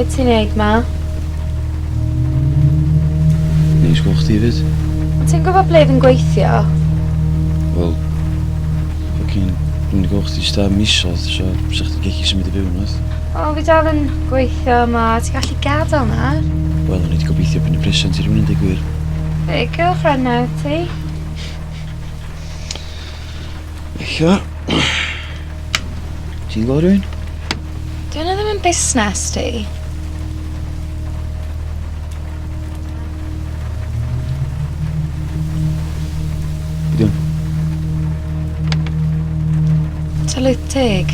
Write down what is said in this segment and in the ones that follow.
Be ti'n neud ma? Neis gweld chdi 'fyd. Ond ti'n gwybod ble fi'n gweithio? Wel, fucking, dwi'm 'di gweld chdi ers tua misoedd, so 'sa chdi gellu symud i fewn oedd? Wel, fi dal yn gweithio yma, ti'n gallu gadael nawr. Wel, o'n i 'di gobeithio prynu present i rhywun yn deud gwir. Be, girlfriend newydd ti? Ella. Ti'n gweld rhywun? Di hwnna ddim yn busnes ti. Be di hwn? Tylwyth teg.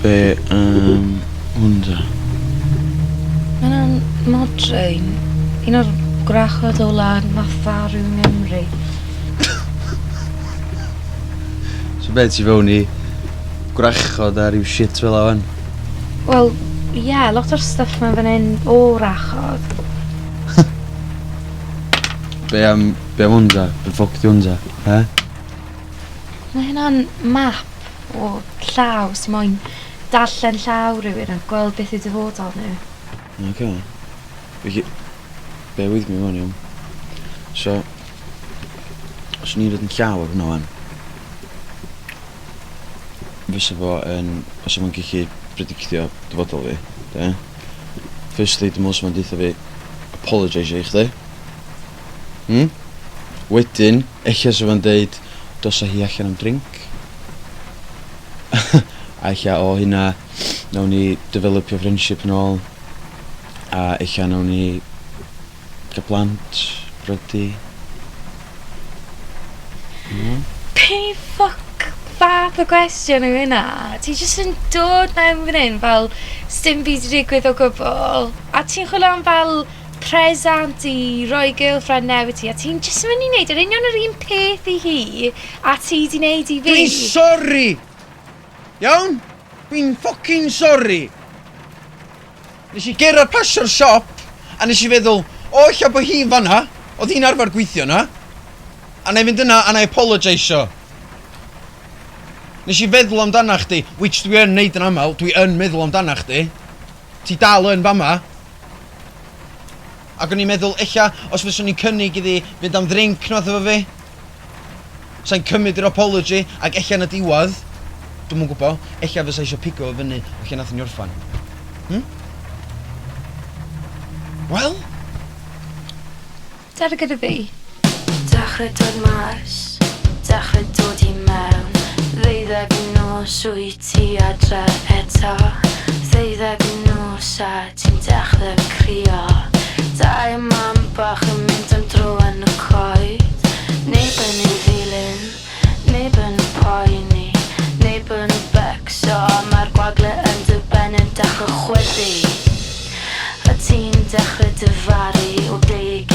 Be am hwn ta? Ma' hwnna'n modryn. Un o'r gwrachod ola nath farw yng Nghymru. So be ti fewn i gwrachod a ryw shit fel 'a wan? Wel, ie, yeah, lot o'r stuff ma fan hyn o wrachod. Be am, be am hwn ta? Be ffwc di hwn ta? He? Mae hynna'n map o llaw sy moyn darllen llaw rhywun a gweld beth yw dyfodol nhw. Oce. Felly, bear with me wan iawn. So, os o'n i'n rhoid yn llaw ar hwnna wan, fysa fo yn, os fo'n gallu predictio dyfodol fi, de? Firstly, dwi'n meddwl sa fo'n deutha fi apologisio i chdi. Hmm? Wedyn, ella sa fo'n deud, dos â hi allan am drink. A ella o hynna, nawn ni developio friendship yn ôl. A ella nawn ni gael plant, briodi. Mm. Be ffwc fath o gwestiwn yw hynna? Ti jyst yn dod mewn fan hyn fel sdim byd 'di digwydd o gwbl a ti'n chwilio am fel presant i roi girlfriend newydd ti a ti'n jyst yn mynd i wneud yr union yr un peth i hi a ti 'di wneud i fi. Dwi'n sori! Iawn? Dwi'n ffocin sori! Nes i gerdded pasio'r siop a nes i feddwl, o ella bo hi'n fan'na, oedd hi'n arfer gweithio 'na. A na i fynd yna a na i apologeisio. Nes i feddwl amdana chdi, which dwi yn neud yn aml, dwi yn meddwl amdana chdi. Ti dal yn fama. Ac o'n i'n meddwl ella os fyswn i'n cynnig iddi fynd am ddrinc neu wbath efo fi, 'sai'n cymryd yr apology ac ella yn y diwedd, dwi'm yn gwybod, ella fysa isio pigo fo fyny o lle nathon ni orffan. Hmm? Wel? Dere gyda fi. Dechrau dod mas, dechrau dod i mewn. Ddeuddeg y nos wyt ti adre eto. Ddeuddeg y nos a ti'n dechrau crio. Dau mam bach yn mynd am dro yn y coed. Neb yn ei ddilyn, neb yn poeni, neb yn becso. Mae'r gwagle yn dy ben yn dechrau chwythu. A ti'n dechrau difaru o deg.